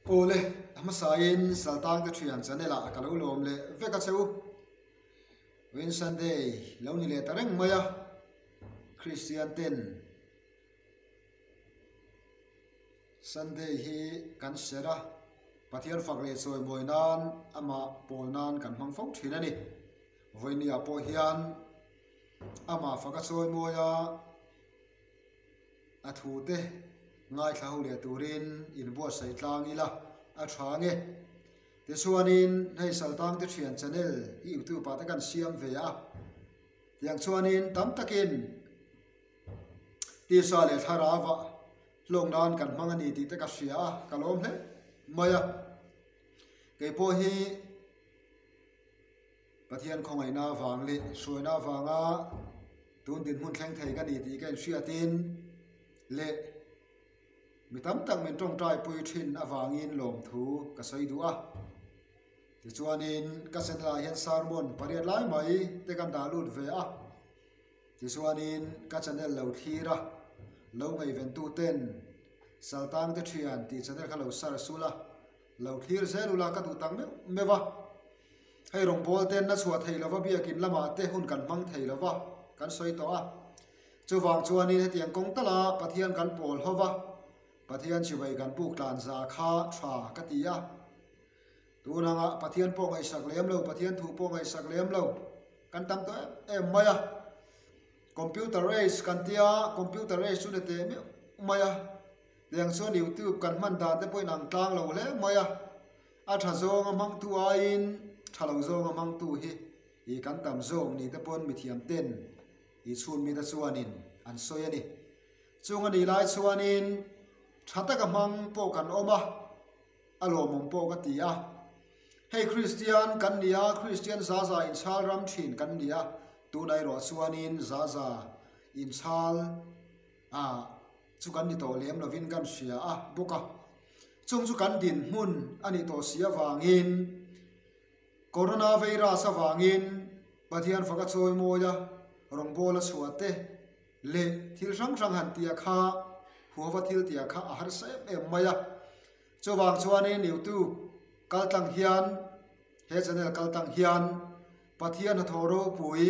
Awle, a hmasain Saltangte Thian channel ah ka lo lawm leh vek a che u. Win Sunday lo ni leh ta reng mai a, Kristian ten Sunday hi kan serh a, Pathian fak leh chawimawi nan amah pawl nan kan hmang fo thin a ni. Vawinia pawh hian amah faka chawimawi a, A thute ngaithla ho leh turin inbuatsaih tlang ila a tha nge. Tichuanin hei Saltangte Thian channel hi YouTube ah te kan siam ve a, tiang chuanin tam takin tisa leh thlarau ah hlawk nan kan hmang a ni tih te ka hria a, ka lawm hle mai a. Keipawh hi Pathian khawngaihna avang leh hruaina avanga tun dinhmun thleng thei ka ni tih ka inhriatin leh mi tam tak min tawngtai pui thin avangin lawmthu ka sawi duh a. Tichuanin ka channel ah hian sermon pariat lai mai te kan dah lut ve a. Tichuanin ka channel lo thlir a, lo ngaihventu ten Saltangte Thian tih channel kha lo sar sul a. Lo thlir zel ula ka duh tak meuh meuh a, hei rawngbâwl ten a chhuah thei lova biakin lamah te hun kan hmang thei lova kan sawi tawh a. Chuvang chuanin hetiang kawng tala Pathian kan pawl ho va, Pathian chibai kan puk tlan za kha tha ka ti a. Tun anga Pathian pawh ngaihsak lem lo, Pathian thu pawh ngaihsak lem lo kan tam tawh em em mai a. Computer age kan tia, computer age chu ni teh meuh mai a. Tiang chuan YouTube kan hman dan te pawhin ang tlang lo hle mai a, a tha zawnga hmangtu aiin tha lo zawnga hmangtu hi ih kan tam zawk ni te pawn mithiam ten ih chhun mite chuanin an sawi a ni. Chung a nih lai chuanin tha taka hmang pawh kan awm a, a lawmawm pawh ka ti a. Hei Kristian kan ni a, Kristian zaza inchhal ram thin kan ni a, tunah erawh chuanin zaza inchhal a chu kan ni tawh lem lovin kan hria a bawk a, chung chu kan dinhmun a nih tawh si avangin Corona virus avangin Pathian faka chawi mawi a, rawngbawla chhuah te leh thil hrang hrang han tia kha huava thil tia kha a harsa em em mai a. Chuvang chuanin YouTube kal tlang hian he channel kal tlang hian Pathian hnathawh ropui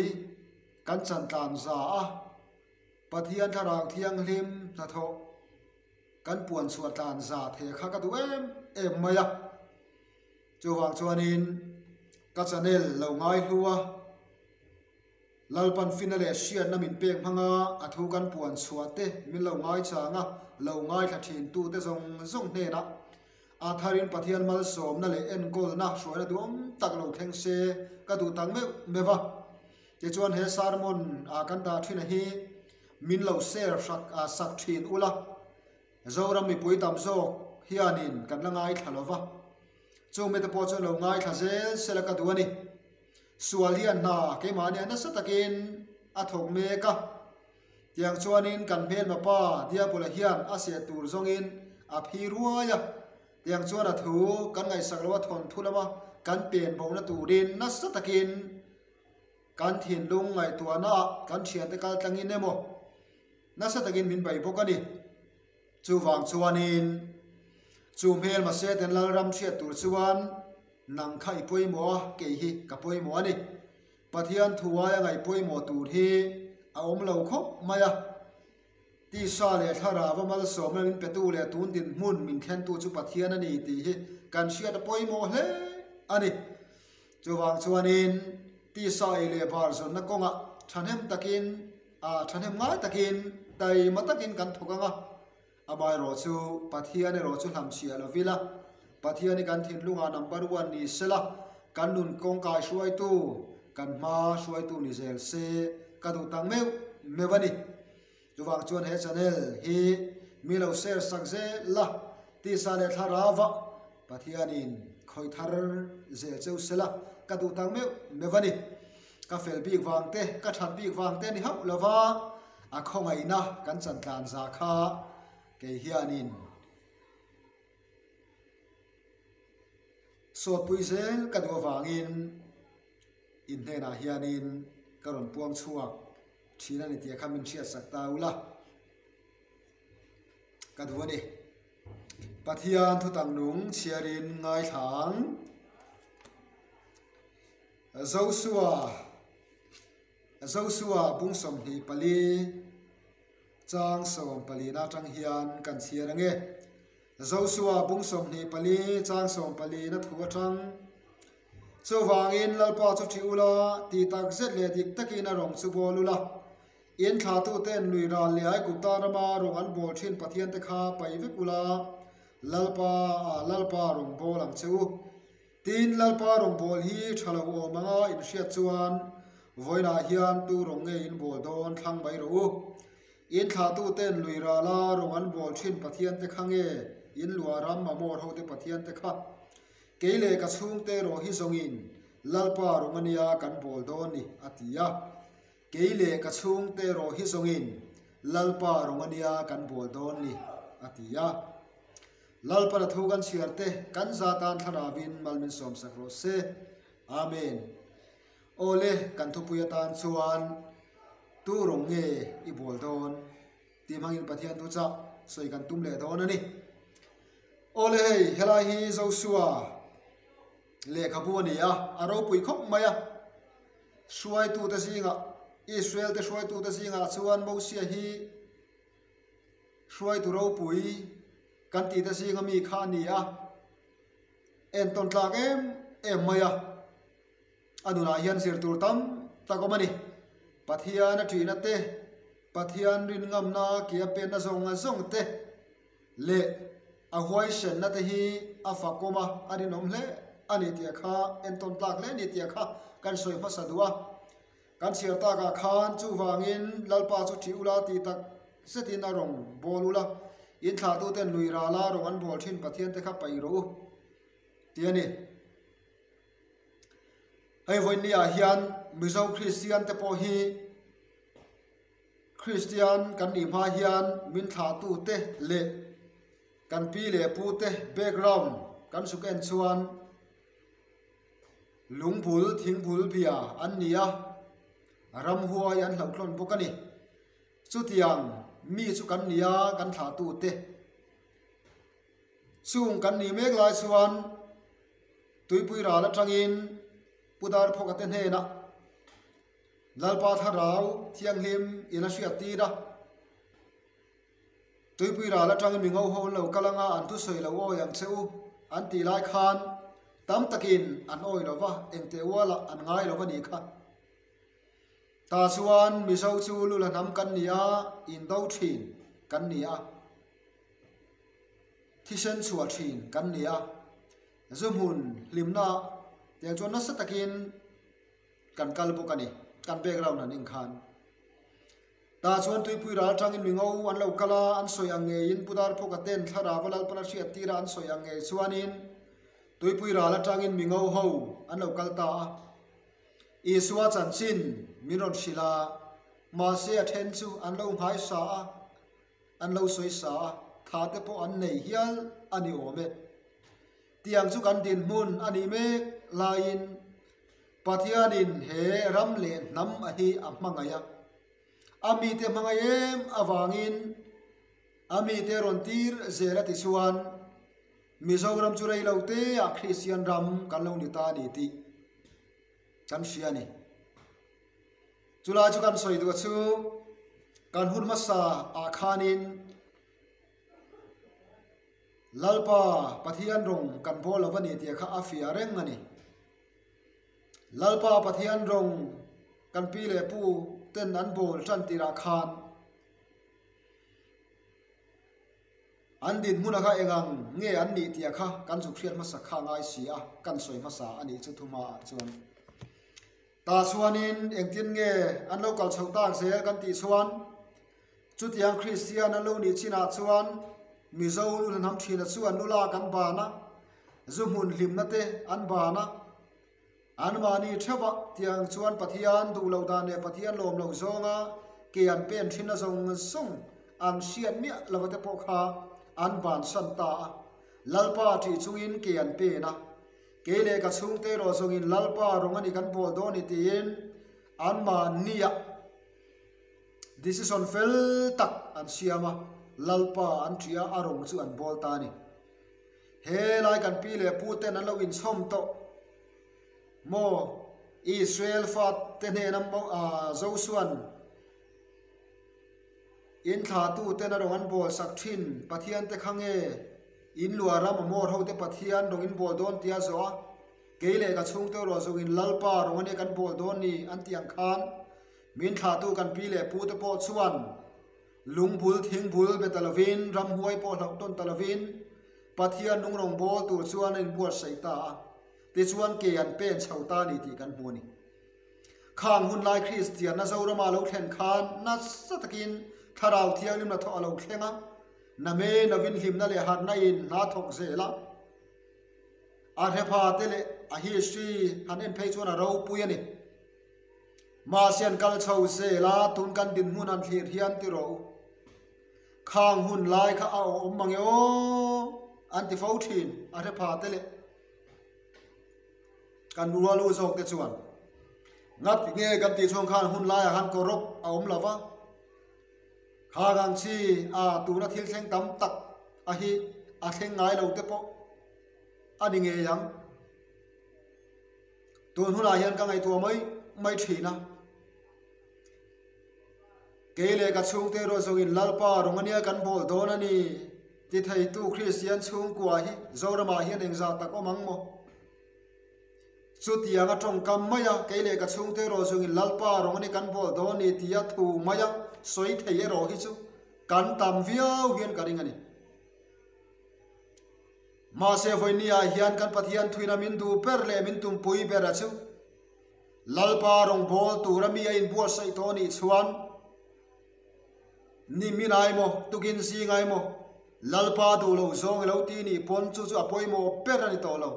kan chan tlan za a. Pathian Thlarau Thianghlim hnathawh kan puan chhuah tlan za the kha ka duh em em mai a. Chuvang chuanin ka channel lo ngai hlu a, Lalpan fina leh hriatna min pek hmanga a thu kan puan chhuah te min lo ngai chang a, lo ngaithla thin tu te zawng zawng hnenah a tharin Pathian malsawmna leh enkawlna hruaina duhawm tak lo thleng se ka duh tak meuh meuh a. Tichuan he sermon ah kan dah thin a hi min lo share hrak ah sak thin ula, Zoram mipui tam zawk hianin kan la ngaithla lo va, chung mite pawh chuan lo ngaithla zel sela ka duh a ni. Sual hian hna keimahni ah nasa takin a thawk mek a, tiang chuanin kan hmelma pa Diabola hian a seh tur zawngin a phi ruai a, tiang chuan a thu kan ngaihsak lo a thawnthu lama kan pen bohna turin nasa takin Kan thinlung ngaihtuahna ah kan thiante kal tlangin emaw nasa takin min bei bawk a ni. Chuvang chuanin chu hmel mahse ten Lalram hriat tur chuan nang kha i pawimawh a, kei hi ka pawimawh a ni. Pathian thuaia ngaih pawimawh tur hi a awm lo khawp mai a. Tisa leh thlarau a malsawmna min petu leh tun dinhmun min thlentu chu Pathian a ni tih hi kan hriat a pawimawh hle a ni. Chuvang chuanin tisa ei leh bar zawnna kawngah thahnem takin ah thahnem ngai takin taima takin kan thawk ang a, amaherawh chu Pathian erawh chu hlamchhiah lo vila, Pathian hi kan thinlungah number one ni sela, kan nun kawngkai hruaitu, kan hma hruaitu ni zel se ka duh tak meuh meuh a ni. Chuvang chuan he channel hi mi lo share sak zel a, tisa leh thlarau ah Pathianin khawih thar zel cheu sela ka duh tak meuh meuh a ni. Ka fel bik vang te, ka that bik vang te ni hauh lova a khawngaihna kan chan tlan za kha kei hianin Sawtpui zel ka duh avangin in hnenah hianin ka rawn puang chhuak thin a ni tih kha min hriatsak ta ula ka duh a ni. Pathian thutak nung chhiarin ngaithla ang. Josua Josua bung 24 chang 14 atang hian kan chhiar ange. Josua bung 24 chang 14 na thu atang Chuvangin Lalpa chu ṭhi ula, ti tak zet leh dik takin a rawng chu bawl ula. In thlahtuten lui ral leh Aigupta rama rawng an bawl ṭhin Pathiante kha pai vek ula, Lalpa ah Lalpa rawng bawl ang che u. Tin, Lalpa rawng bawl hi ṭha lo awm anga in hriat chuan vawiinah hian tu rawng nge in bawl dawn thlang mai rawh u. In thlahtuten lui rala rawng an bawl ṭhin Pathiante kha nge in luah ram Amor hote Pathiante kha? Kei leh ka chhungte erawh hi zawngin Lalpa rawng ania kan bawl dawn ni, a ti a. Kei leh ka chhungte erawh hi zawngin Lalpa rawng ania kan bawl dawn ni, a ti a. Lalpa na thu kan chhiar te kan za tan thlarauin mal min sawmsak rawh se. Amen. Awle, kan thupui atan chuan tu rawng nge i bawl dawn? Tih hmangin Pathian thu chah sawi kan tum leh dawn a ni. Awle hei, helai hi Joshua lehkhabu a ni a, a ropui khawp mai a. Hruaitute zingah, Israel te hruaitute zingah chuan Mosia hi hruaitu ropui kan tihte zinga mi kha a ni a, entawn tlak em em mai a. A nunah hian zir tur tam tak awm a ni. Pathian a ṭihna te, Pathian rin ngamna ke a penna zawng zawng te leh a huaisenna te hi a fakawm a, a rinawm hle a ni tih kha entawn tlak hle a ni tih kha kan sawi hmasa duh a. Kan chhiar takah khan chuvangin Lalpa chu ṭih ula tih tak zetin a rawn bawl ula, in thlahtuten lui rala rawn an bawl ṭhin Pathian te kha paih rawh u tih a ni. Hei vawiin ah hian Mizo Kristian te pawh hi Kristian kan nih hma hian min thlahtu te leh kan pi leh pu te background kan suk en chuan lungbul thingbul bia an ni a, ramhuai an hlauhthlawn bawk a ni. Chutiang mi chu kan ni a kan thlahtu te. Chung kan nih mek lai chuan Tuipui ral atangin Pu Darphawka te hnenah Lalpa Thlarau Thianghlim in a hriat tir a. Tuipui ral atangin mi ngo ho an lo kal anga an thusawi lo awi ang che u an tih lai khan tam takin an awi lo va, engte ualah an ngai lo va nih kha. Tah chuan Mizo chu lula hnam kan ni a, indo thin kan ni a. Thisen chhuah thin kan ni a, zu hmun hlimna tiang chuan nasa takin kan kal bawk a ni, kan background an inkhan. Tah chuan tuipui ral atangin mi ngo an lo kal a, an sawi ang ngeiin Pu Darphawka ten thlarau a Lalpana hriat tir a an sawi ang ngei chuanin tuipui ral atangin mi ngo ho an lo kal ta a. Isua chanchin min rawn hrilh a, mahse a then chu an lo nghaisa a, An lo sawi sa a, tha te pawh an nei hial a ni awm e. Tiang chu kan dinhmun a nih mek laiin Pathianin he ram leh hnam a hi a hmangaih a. A mite hmangaih em avangin a mite rawn tir zel a ti chuan Mizoram chu rei lo te ah Kristian ram kan lo ni ta a ni tih kan hria a ni. Chulai chu kan sawi duh a chu kan hun hmasa ah khanin Lalpa Pathian rawng kan bawl lo a ni tih kha a fiah reng a ni. Lalpa Pathian rawng kan pi leh pu ten an bawl tan tirah khan An dinhmun a kha engang nge an nih tih a kha kan zuk hriat hmasa kha ngai si a, kan sawi hmasa a nih chu thuma ah chuan. Tah chuanin engtin nge an lo kal chhoh tak zel kan tih chuan chutiang Kristian an lo nih chinah chuan Mizo lu hnam thina chu an lu lak an ban a, zu hmun hlimna te an ban a, anmahni theuh a tiang chuan Pathian duh loh dan leh Pathian lawm loh zawnga ke an pen thin a zawng zawng an hriat miah lo te pawh kha an bansan ta a, Lalpa tih chungin ke an pen a, kei leh ka chhungte erawh zawngin Lalpa rawng a ni kan bawl dawn ni tiin anmahnia decision fel tak an siam a, Lalpa an ṭih a, a rawng chu an bawl ta a ni. He lai kan pi leh pu ten an lo inchhawm tawh maw? Israel fate hnena Josua'n in thlahtu ten a rawn an bawl sak thin Pathian te kha nge in luah ram Amor ho te Pathian rawn in bawl dawn tia zawh a, kei leh ka chhungte erawh zawng in Lalpa rawn ania kan bawl dawn ni an tih ang khan min thlahtu kan pi leh pu te pawh chuan Lungbul thingbul be ta lovin, ramhuai pawh hlauh tawn ta lovin, Pathian nung rawngbâwl tûr chuan a inbuatsaih ta a, tichuan ke an pen chho ta a ni tih kan hmu a ni. Khang hun lai Kristianna Zorama lo thlen khan nasa takin Thlarau Thianghlim hnathawh a lo thleng a, na me lovin hlimna leh harhna in hna thawk zel a, a hrepha te leh a history han en phei chuan a ropui a ni. Mahse an kal chho zel a, tun kan dinhmun an thlir hian ti rawh u. Khang hun lai kha a awm mange aw an ti fo thin a hre pha te leh kan rual u zawk te chuan. Ngat nge kan tih chhung khan hun laiah khan kawrawk a awm lo va, khang ang chi a tuna thil thleng tam tak a hi a thleng ngai lo te pawh a ni ngei ang. Tun hunah hian ka ngaihtuah mai mai thin a. Kei leh ka chhungte erawh zawngin Lalpa rawng ania kan bawl dawn a ni ti theitu Kristian chhungkua hi Zoramah hian engzah tak awm ang maw? Chutiang a tawngkam mai a, kei leh ka chhungte erawh zawngin Lalpa rawng ania kan bawl dawn a ni tia thu maia sawi thei erawh hi chu kan tam viau hian ka ring a ni. Mahse vawinia hian kan Pathian thuina min duh ber leh min tumpui ber a chu Lalpa rawngbâwl tura mi a inbuatsaih tawh anih chuan ni min ai maw, tukin zing ai maw, Lalpa duh loh zawng i lo ti nih pawn chu chu a pawimawh ber a ni tawh lo.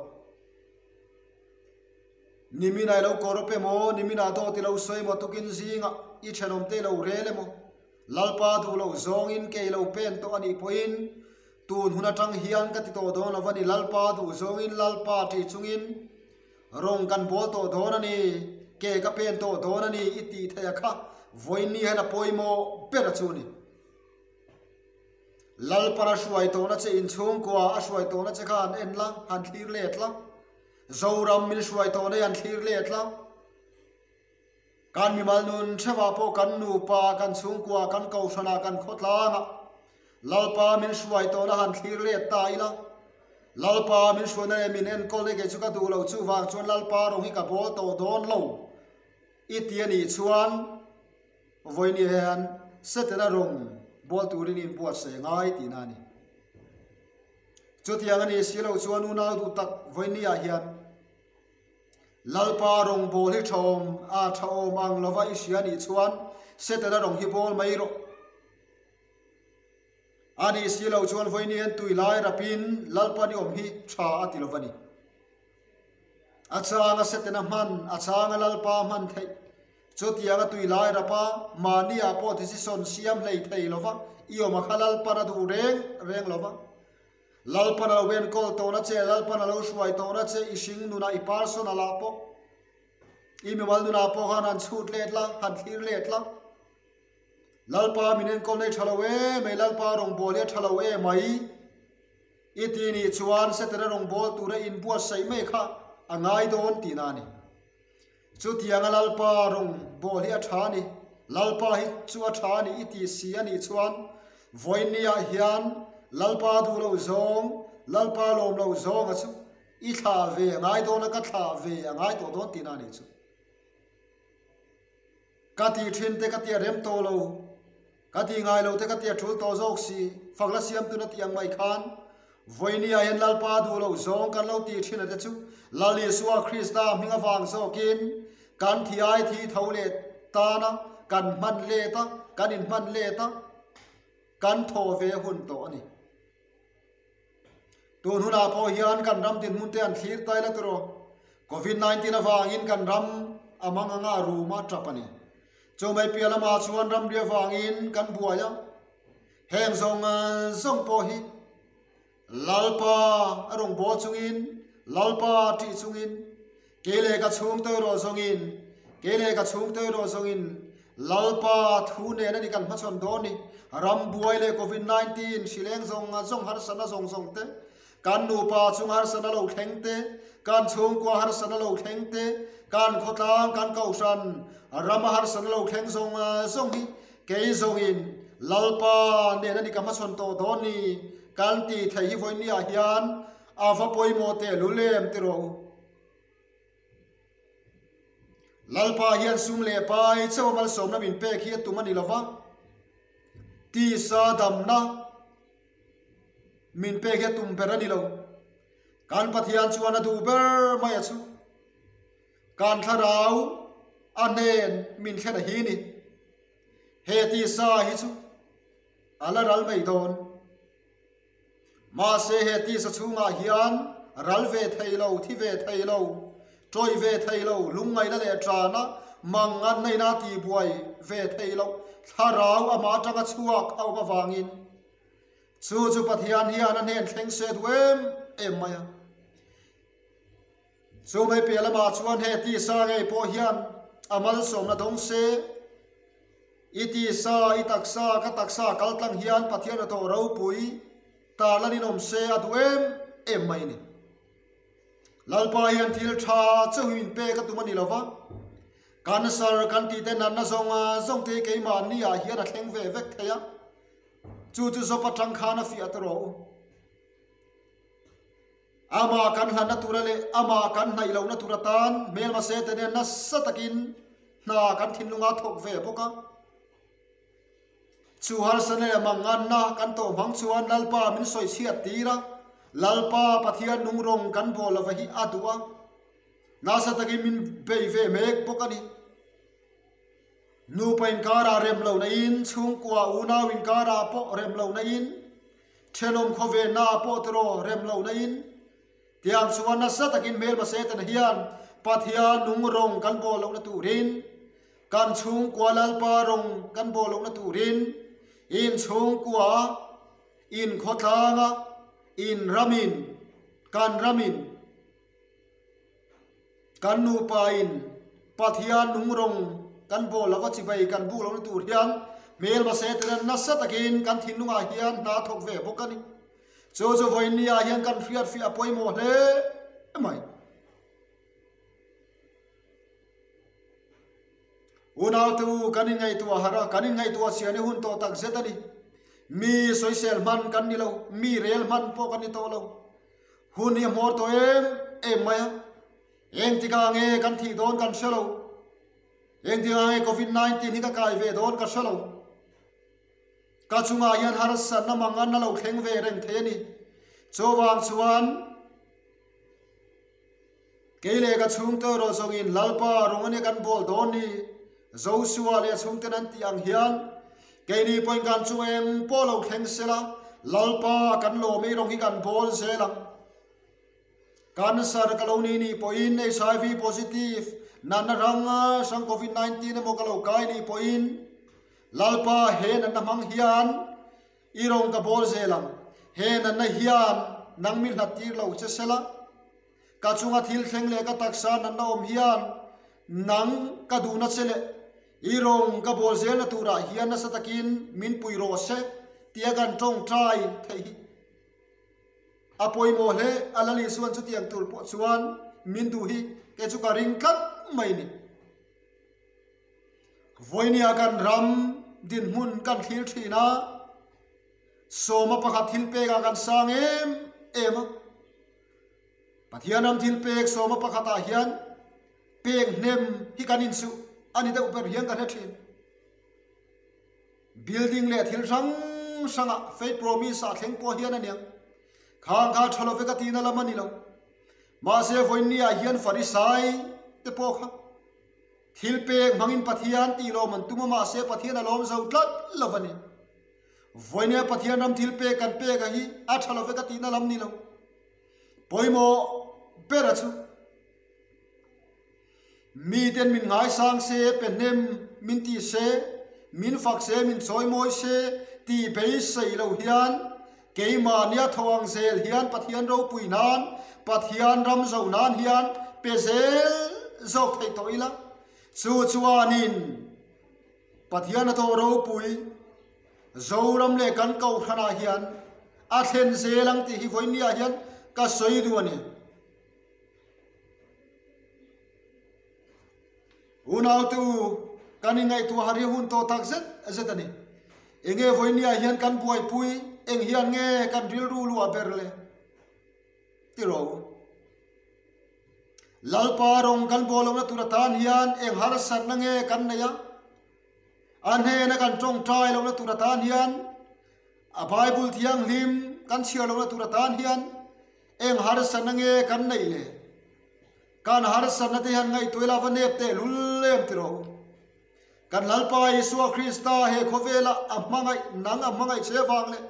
Ni min ai lo kawrawp emaw, ni min ah dawt i lo sawi emaw, tukin zingah i thenawmte i lo rel emaw, Lalpa duh loh zawngin kei lo pen tawh anih pawhin Tun hun atang hian ka ti tawh dawn lo a ni, Lalpa duh zawngin Lalpa ṭih chungin rawng kan bawl tawh dawn a ni, ke ka pen tawh dawn a ni i tih theih a kha vawiin hian a pawimawh ber a chu ni. Lalpan a hruai tawhna che inchhungkua a hruai tawhna che kha han en la, han thlir let la, Zoram min hruai tawhna hi han thlir let la, Kan mimal nun theuhah pawh kan nupa, kan chhungkua, kan kohhranah, kan khawtlangah Lalpa min hruai tawhna han thlir let ta ila. Lalpa min hruaina leh min enkawl ege chu ka duh lo, chuvang chuan Lalpa rawng hi ka bawl tawh dawn lo i ti a nih chuan vawiin hian Setana rawng bawl turin i inbuatsaih ngai tihna a ni. Chutiang a nih si loh chuan unau duh tak vawiin hian Lalpa rawngbâwl hi ṭhaawm a ṭhaawm ang lova i hria nih chuan Setana rawng hi bâwl mai rawh. A nih si lo chuan vawiin hian tui lai rapin Lalpa ni awm hi ṭha a ti lo va ni. A chânga Setana hman, a chânga Lalpa hman theih. Chutianga tui lai rapa mahniah pawh decision siam hlei thei lova i awm a kha Lalpan a duh reng reng lova. Lalpan a lo enkawl tawhna che, Lalpan a lo hruai tawhna che, i hring nunah, i personal ah pawh, i mimal nunah pawh khan han chhut let la, han thlir let la. Lalpa min enkawl nei tha lo e mai, Lalpa rawngbâwl hi a tha lo e mai i ti nih chuan Setana rawngbâwl tura inbuatsaih mai kha a ngai dawn tihna a ni. Chutianga Lalpa rawngbâwl hi a tha a ni, Lalpa hi chu a tha a ni i ti si a nih chuan vawiinniah hian Lalpa duh loh zawng, Lalpa lawm loh zawnga chu i thlah ve a ngai dawn a, ka thlah ve a ngai tawh dawn tihna a nih chu. Ka tih thin te ka ti a rem tawh lo, ka tih ngai lo te ka ti a tul tawh zawk si, fak la siam tuna tih ang mai khan vawinia hian Lalpa duh loh zawng kan lo tih thin a te chu Lal Isua Krista hming avang zawkin kan thi ai thi tho leh tan a, kan hman let a, kan inhman let a, kan thaw ve hun tawh a ni. Tun hunah pawh hian kan ram dinhmun te an thlir tai la tiraw? Covid 19 avangin kan ram a mang anga a rum a tap a ni. Chumai piah lamah chuan ramri avangin kan buai a. Heng zawng zawng pawh hi Lalpa a rawn bawl chungin, Lalpa a ṭih chungin, kei leh ka chhungte erawh zawngin, kei leh ka chhungte erawh zawngin Lalpa thu nen a ni kan hmachhawn dawn ni. Ram buai leh Covid 19 hrileng zawng zawng harsatna zawng zawng te. Kan nupa chung harsatna lo thleng te, kan chhungkua harsatna lo thleng te, kan khawtlang, kan kohhran rama harsatna lo thleng zawng zawng hi kei zawngin Lalpa nen a ni ka hmachhawn tawh dawn ni kan tih theih hi vawinia hian a va pawimawh teh lulem ti rawh u. Lalpa hian sum leh pai chauh a malsawmna min pek hi a tum a ni lova, tisa damna min pek hi a tum ber a ni lo. Kan Pathian chuan a duh ber mai a chu. Kan thlarau a hnen min thlen a hi ni. He tisa hi chu a la ral mai dawn. Mahse he tisa chhungah hian ral ve thei lo, thi ve thei lo, tawih ve thei lo, lungngaihna leh ṭana mangan naina tihbuai ve thei lo thlarau amah aṭanga chhuak a awm avangin chu chu Pathian hian a hnen thleng se duh em em mai a. Chu mai piah lamah chuan he tisa ngei pawh hian a malsawmna dawng se. I tisa, i taksa, ka taksa kal tlang hian Pathian a tawh ropui ta lan in awm se a duh em em mai a ni. Lalpa hian thil tha chauh hi min pek a tum a ni lova, cancer kan tih te natna zawng zawng te hi keimahni ah hian a thleng ve vek thei a, chu chu zawp atang khan a fiah ta rawh u. Amah kan hlanna tura leh amah kan hnaih lohna tur atan hmelma se te nen nasa takin hna kan thinlunga thawk ve bawk a. Chu harsatna leh manganna kan tawh hmang chuan Lalpa min sawi chhiat tir a, Lalpa Pathian nungrawng kan bawl lova hi a duh a, nasa takin min bei ve mek bawk a ni. Nupa inkarah rem lohna in, chhungkua unau inkarah pawh rem lohna in, thenawm khawvenna ah pawh tiraw rem lohna in, tiang chuan nasa takin hmelma Satan hian Pathian nung rawng kan bawl lohna turin, kan chhungkua Lalpa rawng kan bawl lohna turin, in chhungkua, in khawtlanga, in ramin, kan ramin, Kan nupa in Pathian nung rawng kan bawl lova chibai kan buk lohna tur hian hmelma Satan nasa takin kan thinlungah hian hna thawk ve bawk a ni. Chu chu vawiin ah hian kan hriat fiah a pawimawh hle mai. Unaute u kan inngaihtuah harh a, kan inngaihtuah chhian i hun tawh tak zet a ni. Mi sawisel hman kan ni lo, mi rel hman pawh kan ni tawh lo. Hun hi a hmawr tawh em em mai a, engtikah nge kan thih dawn kan hre lo, engtikah nge Covid 19 hi ka kai ve dawn ka hre lo, ka chungah hian harsatna mangan a lo thleng ve reng thei a ni. Chuvang chuan kei leh ka chhungte erawh zawngin Lalpa rawng ania kan bawl dawn ni, Joshua leh a chhungten an tih ang hian keini pawhin kan chung eng pawh lo thleng sela, Lalpa kan lawm ei rawng hi kan bawl zel ang. Cancer ka lo ni nih pawhin HIV positive natna hrang hrang Covid 19 emaw ka lo kai nih pawhin Lalpa he natna hmang hian i rawng ka bawl zel ang. He natna hian nang mi hlat tir lo che sela. Ka chunga thil thleng leh ka taksa natna awm hian nang ka duhna che leh i rawng ka bawl zelna turah hian nasa takin min pui rawh se tia kan tawngtai theih hi a pawimawh hle. A Lal Isuan chutiang tur pawh chuan min duh hi kei chu ka ring tlat mai ni. Vawinia kan ram dinhmun kan thlir thin a, sawma pakhat thil pekah kan sang em em a. Pathian ram thil pek sawma pakhatah hian pek hnem hi kan insuh a ni deuh ber hian ka hre thin. Building leh thil hrang hrangah faith promise ah thleng pawh hian a niang. Khang kha tha lo vek a tihna lam a ni lo. Mahse vawiinni ah hian Farisai te pawh kha thil pek hmangin Pathian tih lawm an tum a mahse Pathian a lawm zo tlat lo a ni. Vawinia Pathian ram thil pek kan pek a hi a tha lo vek a tihna lam ni lo. Pawimawh bera chu miten min ngaisang se, pe hnem min ti se, min fak se, min chawimawi se tih beisei lo hian keimahnia tho ang zel hian Pathian ropui nan, Pathian ram zo nan hian pe zel zawk theih tawh ila. Chu chuanin Pathian a tawh ropui Zoram leh kan Kohhranah hian a thlen zel ang tih hi vawinia hian ka sawi duh a ni. Unaute u, kan inngaihtuah har hi hun tawh tak zet zet a ni. Enge vawinia hian kan buaipui, eng hian nge kan rilru luah ber le? Ti rawh u. Lalpa rawng kan bawl lohna tur atan hian eng harsatna nge kan nei a? A hnena kan tawngtai lohna tur atan hian, a Bible thianghlim kan chhiar lohna tur atan hian eng harsatna nge kan neih le? Kan harsatna te hian ngaihtuah ila va nep teh lul em ti rawh u. Kan Lalpa Isua Krista he khawvela a hmangaih nang a hmangaih che avang leh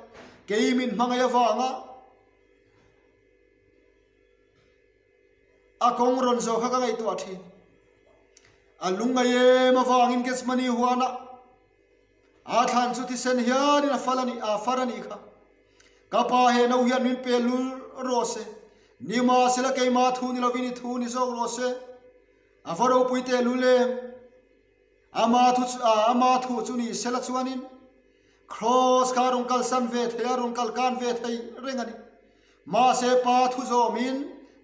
kei min hmangaih avanga a kawng rawn zawh kha ka ngaihtuah thin. A lungngaih em avangin Gethsemane huanah a thlan chu thisen hianin a fal a nih, a far a nih kha. Ka pa he no hian min pe lul rawh se, nimahsela keimah thu ni lovin i thu ni zawk rawh se. A va ropui teh lul em? Ama thu chu, ama thu chu ni sela chuanin Kraws kha rawn kalsan ve thei a, rawn kal kan ve thei reng a ni. Mahse pa thu zawmin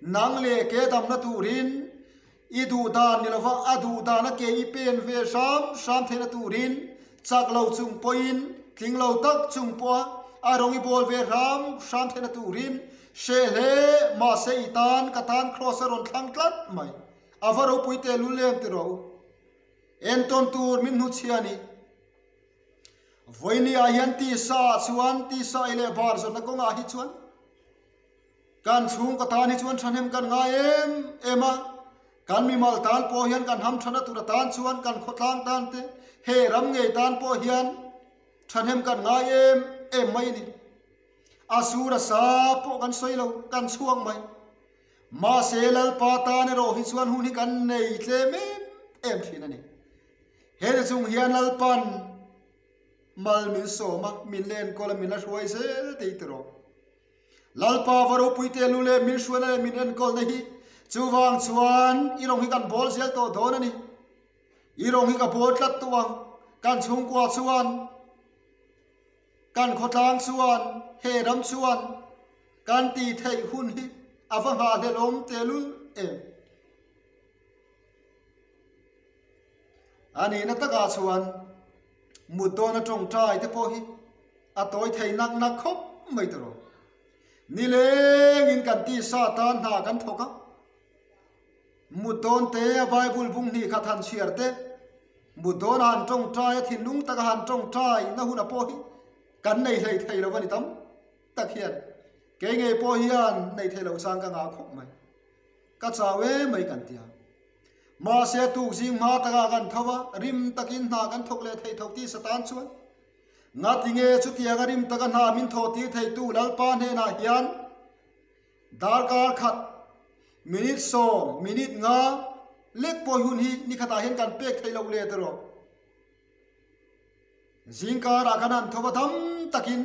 nang leh ke damna turin i duh dan ni lova a duh dana ke i pen ve hram hram theihna turin chak lo chung pawhin tling lo tak chung pawha a rawng i bawl ve hram hram theihna turin hreh hle mahse i tan ka tan Kraws a rawn thlang tlat mai. A va ropui teh lul em ti rawh u. Entawn tur min hnuchhia a ni. Vawinia ah hian tisa ah chuan tisa ei leh bar zawrhna kawngah hi chuan kan chhungkaw tan hi chuan thahnem kan ngai em em a, kan mimal tan pawh hian kan hamthana tur atan chuan kan khawtlang tan te he ram ngei tan pawh hian thahnem kan ngai em em mai a ni. A sur a sa pawh kan sawi lo, kan chhuak mai. Mahse Lalpa tan erawh hi chuan hun hi kan nei tlem em em thin a ni. Heti chung hian Lalpan mal min sawm a, min la enkawl a, min la hruai zel tih ti rawh. Lalpa va ropui te lu leh min hruaina leh min enkawlna hi chuvang chuan i rawng hi kan bawl zel tawh dawn a ni. I rawng hi ka bawl tlat tawh ang, kan chhungkua chuan, kan khawtlang chuan, he ram chuan kan tih theih hun hi a va nghahhlelawm tehlul em. A nihna takah chuan mut dawna tawngtai te pawh hi a tawi thei nak nak khawp mai ta rawh. Nilengin kan tisa tan hna kan thawk a, mut dawn te a Bible bung hnih khat han chhiar te, mut dawna han tawngtai a thinlung taka han tawngtai na huna pawh hi kan nei hlei thei lo a ni tam tak hian kei ngei pawh hian nei thei loh chang ka ngah khawp mai. Ka chau em mai kan ti a. Mahse a tuk zing hma takah kan tho a, rim takin hna kan thawk leh thei thawk tih Satan chuan ngatinge chutianga rim taka hna min thawh tir theitu Lalpa hnenah hian darkar khat, minute 10, minute nga lek pawh hun hi nikhatah hian kan pek theih loh leh tawh. Zingkarah kan han tho va dam takin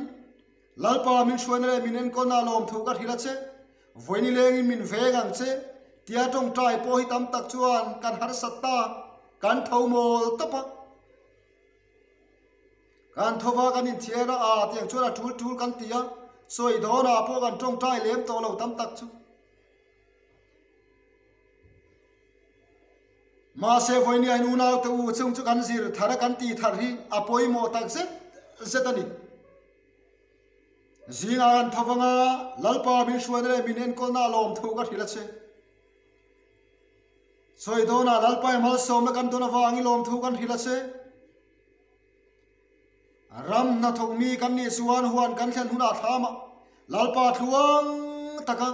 Lalpa min hruaina leh min enkawlna lawmthu ka hrilh a che, vawiin lengin min veng ang che tia tawngtai pawh hi tam tak chuan kan harsat ta, kan tho mawl tawp a. Kan tho va kan inthiar a, aa tiang chuan a tul tul kan ti a, sawi dawnah pawh kan tawngtai lem tawh lo tam tak chu. Mahse vawinia in unaute u chung chu kan zir thar a kan tih thar hi a pawimawh tak zet zet a ni. Zingah kan tho vang a, Lalpa min hruaina leh min enkawlna a lawmthu ka hrilh a che. Sawi dawnah Lalpa i malsawmna kan dawn avangin lawmthu kan hrilh a che. Ram hnathawk mi kan nih chuan huan kan thlen hunah thlamah Lalpa tluang taka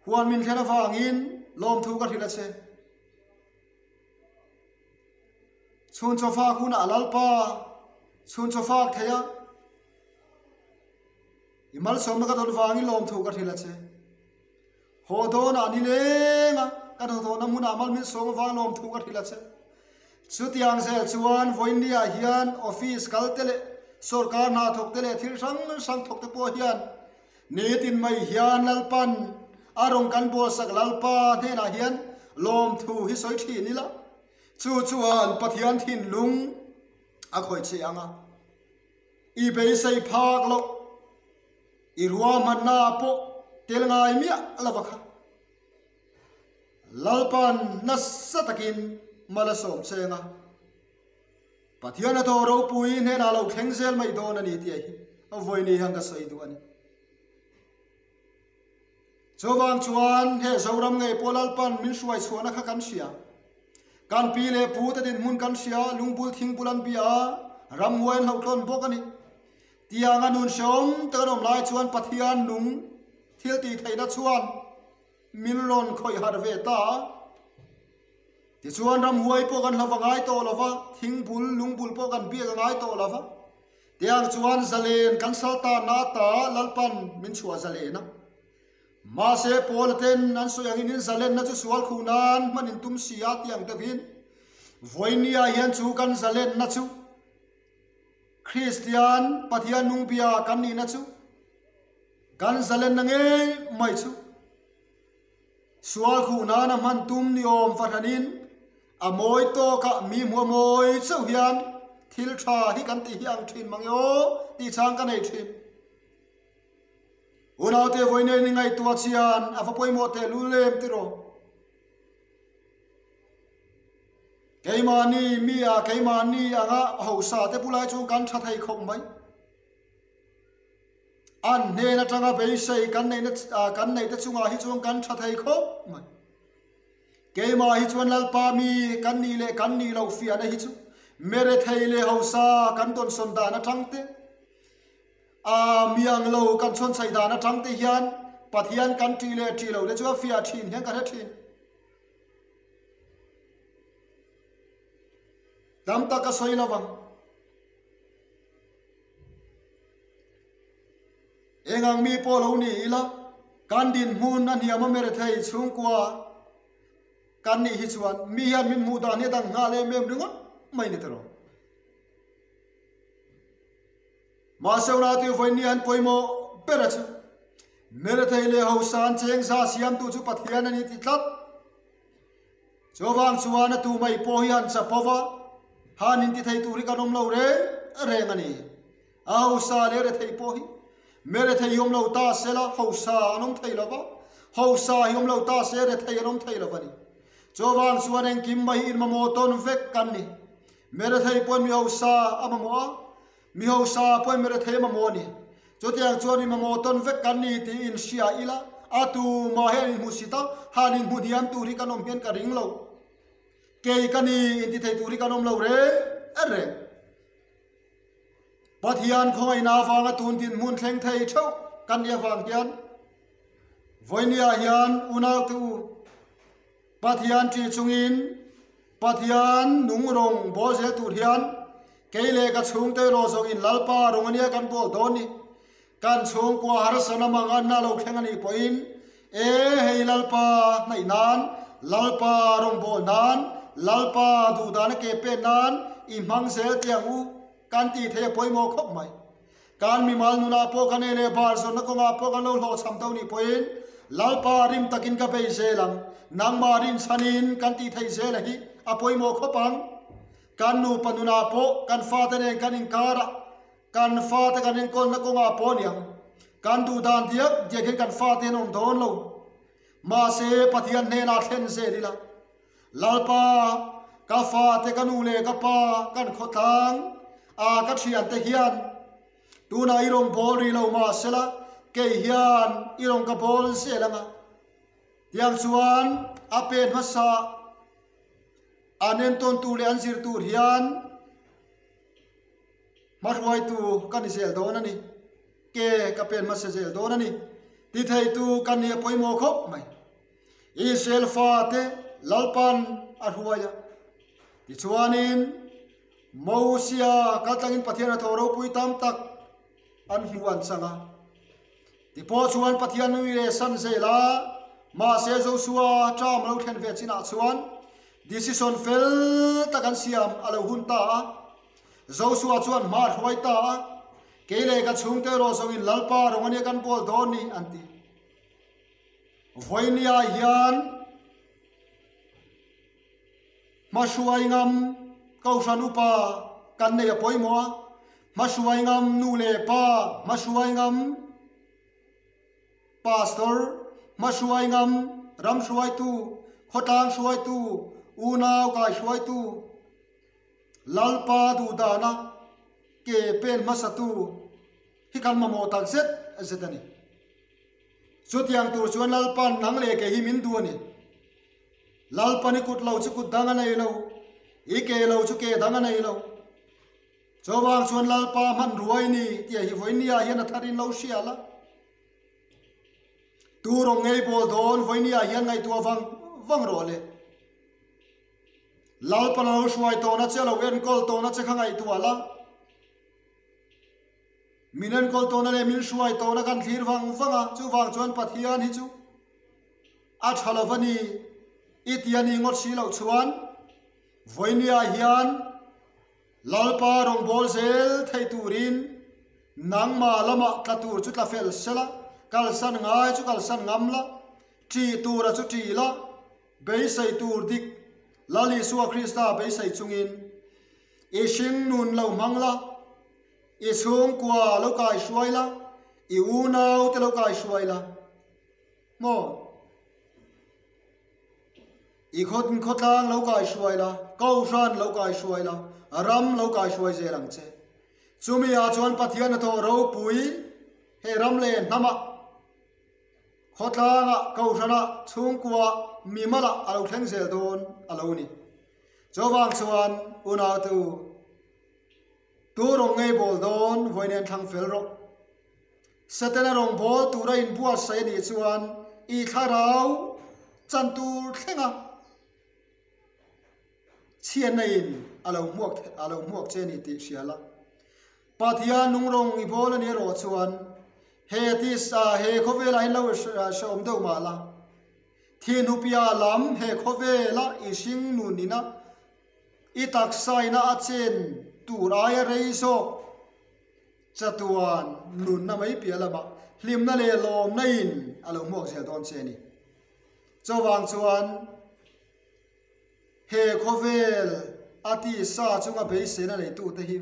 Huan min thlen avangin lawmthu ka hrilh a che. Chhun chawfak hunah Lalpa chhun chawfak thei a, i malsawmna ka dawn vangin lawmthu ka hrilh a che. Haw dawnah ni leng a, ka hnathawhna hmunah mal min sawm avang lawmthu ka hrilh a che. Chutiang zel chuan vawiinniah hian office kal te leh sorkar hna thawk te leh thil hrang hrang thawk te pawh hian Nitin mai hian Lalpan a rawn kan bualsak Lalpa hnenah hian lawmthu hi sawi thin ila, chu chuan Pathian thinlung a khawih che ang a, i beisei phak loh. I ruahmanna ah pawh tel ngai miah lova kha. Lalpan nasa takin mal a sawm cheng a. Pathian a thaw ropui hnenah lo thleng zel mai dawn a ni tih hi vawiin hian ka sawi duh a ni. Chuvang chuan he Zoram ngei pawh Lalpan min hruai chhuahna kha kan hria. Kan pi leh pu te dinhmun kan hria, lungbul thingbul an bia a, ramhuai an hlauhtlawn bawk a ni. Tianga nun hrehawm tak an awm lai chuan Pathian nung thil tih theihna chuan min rawn khawih harh ve ta a. Tichuan ramhuai pawh kan hlauh a ngai tawh lo va, thingbul, lungbul pawh kan biak a ngai tawh lo va. Tiang chuan zalen kan sal ta na ta Lalpan min chhuah zalen a. Mahse Paula ten an sawi angin in zalenna chu sual khuh nan hman in tum si a tiang deuhin vawinia hian chu kan zalenna chu Kristian Pathian nungbia kan nihna chu kan zalenna ngei mai chu Sual khuh nana hman tum ni awm fahranin a mawi tawkah mi hmu a mawi chauh hian thil tha hi kan tih hi ang thin mang e aw tih chang ka nei thin. Unaute vawiin ni ngaihtuah chian a va pawimawh teh lul em tiraw? Keimahni mi a keimahni anga hausa te bulai chuan kan tha thei khawp mai. An hnen atanga beisei kan neihna kan neih te chungah hi chuan kan tha thei khawp mai. Keimah hi chuan Lalpa mi kan nih leh kan nih loh fiahna hi chu mere thei leh hausa kan tawnsawn dan atang te, a mi ang lo kan chhawnchhaih dan atang te hian Pathian kan tih leh tih loh te chu a fiah thin hian ka hre thin. Tam tak ka sawi lovang. Eng ang mi pawh lo ni ila, kan dinhmun a hniam a mere thei chhungkua kan nih hi chuan mi hian min hmuh dan hi a dang nghal em em ringawt mai ni tawh. Mahse unau tiu vawiin ni an pawimawh ber a chu mere thei leh hausa an cheng za siamtu chu Pathian a ni ti tlat. Chuvang chuan a tu mai pawh hi han chapo va, han inti thei tur hi kan awm lo reng reng a ni. A hausa leh rethei pawh hi me rethei hi awm lo ta se la, hausa an awm thei lo va, hausa hi awm lo ta se rethei an awm thei lo va ni. Chuvang chuan engkim mai hi inmamawh tawn vek kan ni. Me rethei pawhin mi hausa a mamawh a, Mi hausa pawhin mi rethei mamawh a ni. Chutiang chuan mi mamawh tawn vek kan ni tiin hria ila, a tumah hian inhmuhsit a, han inhmu hniam tur hi kan awm hian ka ring lo. Kei ka ni intithei tur hi kan awm lo reng reng. Pathian khawngaihna avanga tun dinhmun thleng thei theuh kan nih avang hian vawinia hian unaute u Pathian ṭih chungin Pathian nung rawng bawl zel tur hian kei leh ka chhungte erawh zawngin Lalpa rawng ania kan bawl dawn ni. Kan chhungkua harsana mang anna lo thleng anih pawhin e hei Lalpa hnaih nan, Lalpa rawng bawl nan, Lalpa duhdana ke pen nan i hmang zel teh ang u kan tih theih a pawimawh khawp mai. Kan mimal nunah pawh kan ei leh bar zawnna kawngah pawh kan lo hlawhchham to nih pawhin Lalpa rim takin ka bei zel ang, nangmah rinchhanin kan tih theih zel a hi a pawimawh khawp ang. Kan nupa nunah pawh kan fate nen kan inkar a, kan fate kan enkawlna kawngah pawh aniang kan duh dan diak diak hian kan fate an awm dawn lo. Mahse Pathian hnenah thlen zel ila Lalpa, ka fate, ka nu leh ka pa, kan khawtlang a ka thiante hian tunah i rawn bawl rih lo mah sela, kei hian i rawn ka bawl zel ang a. Tiang chuan a pen hmasa an entawn tur leh an zir tur hian hmahruaitu ka ni zel dawn a ni. Ke ka pen hmasa zel dawn a ni. Ti theitu ka ni a pawimawh khawp mai. Israel fate Lalpan a hruai a. Tichuanin Mosia kaltlangin Pathian a thaw ropui tam tak an hmu an chang a. Tipawh chuan Pathian nui leh san zel a, mahse Joshua term lo thlen ve chinah chuan decision fel tak an siam a lo hun ta a. Joshua chuan hma a hruai ta a, kei leh ka chhungte erawh zawngin Lalpa rawng ania kan bawl dawn ni an ti. Vawinia hian hmahruai ngam Kohhran upa kan nei a pawimawh a, hmahruai ngam nu leh pa, hmahruai ngam. Pastor, hmahruai ngam, ram hruaitu, khawtlang hruaitu, unau kai hruaitu, Lalpa duhdana ke pen hmasatu hi kan mamawh tak zet zet a ni. Chutiang tur chuan Lalpa'n nang leh kei hi min duh a ni. Lalpa'n i kut lo chu kut dang a nei lo, i ke lo chu ke dang a nei lo. Chuvang chuan Lalpa hmanruai ni tih hi vawinia hian a tharin lo hria la. Tu rawng ngei bawl dawn vawinia hian ngaihtuah vang vang rawh le. Lalpa'n a lo hruai tawhna che a lo enkawl tawhna che kha ngaihtuah la. Min enkawl tawhna leh min hruai tawhna kan thlir vang vang a, chuvang chuan Pathian hi chu a tha lo va ni i ti a ni ngawt si loh chuan vawinia hian Lalpa rawngbâwl zel thei turin nangmah lamah tla tur chu tla fel sela, kalsan ngai chu kalsan ngam la, ṭih tura chu ṭih la, beisei tur dik Lal Isua Krista beisei chungin I hring nun lo hmang la, i chhungkua lo kai hruai la, i unau te lo kai hruai la. Maw? I khawt khawtlang lo kai hruai la, kohhran lo kai hruai la, ram lo kai hruai zel ang che. Chumi ah chuan Pathian hnathawh ropui he ram leh hnamah Khawtlangah, Kohhranah, chhungkuah, mimalah a lo thleng zel dawn a lo ni. Chuvang chuan unautu, tu rawng ngei bawl dawn vawiin thlang fel rawh. Setana rawng bawl tura inbuatsaih a nih chuan i thlarau chan tur thlenga chhiatna in a lo hmuak a lo hmuak che a ni tih hria la. Pathian nungrawng i bawl a ni erawh chuan he tisa he khawvelah hian lo hrehawm deuh mah la, Thinhupia lam he khawvela i hring nun ina i taksa ina a chen tur aia rei zawk chatuan nunna mai piah lamah hlimna leh lawmna in a lo hmuak zel dawn che a ni. Chuvang chuan He khawvel a tisa chunga beiseina neitute hi,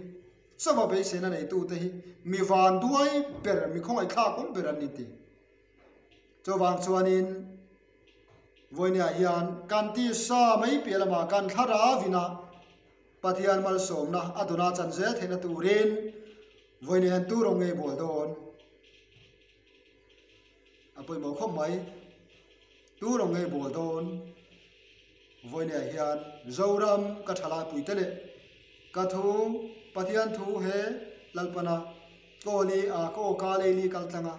chauha beiseina neitute hi mi van duai ber, mi khawngaihthlak awm ber an ni ti. Chuvang chuanin vawinia hian kan tisa mai piah lamah kan thlarau ina Pathian malsawmna a dawna chan zel theihna turin vawinia hian tu rawng ngei bawl dawn? A pawimawh khawp mai. Tu rawng ngei bawl dawn? Vawinia hian Zoram ka thalai puite leh ka thu Pathian thu he Lalpana ka aw li a ka aw ka lei li kal tlang a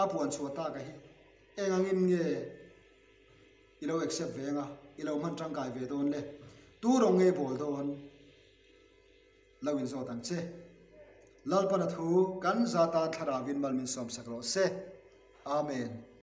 a puan chhuah tak a hi eng angin nge i lo accept ve anga i lo hman tangkai ve dawn le tu rawng ngei bawl dawn lo in zawt ang che Lalpana thu kan zatan thlarau in mal min sawm sak rawh se Amen.